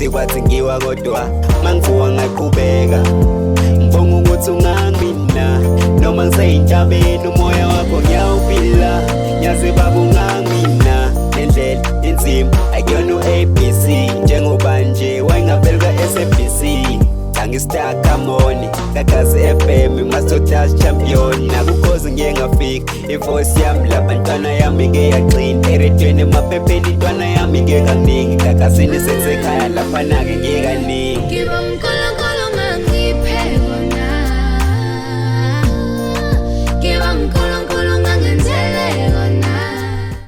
Phansi kwathi ngiwa, kodwa mangivuka ngaqhubeka. Ngibonga ukuthi ungangimina noma ngiseyintabeni, umoya wakho ngiyawuphila. Nyazi baba, ungangimina lendlela inzima, akuyona u-ABC, njengoba nje wayengaveli ka-SABC. Angi-star, come on, Gagasi FM, Master Touch champion. Nakukhozi ngiye ngafika, i-voice yami lapha, ntwana yami, ike yaqina erediyweni, emaphepheni, intwana yami ike kaningi. Gagasini sekusekhaya laphana-ke, ngike kaningi. Ngiba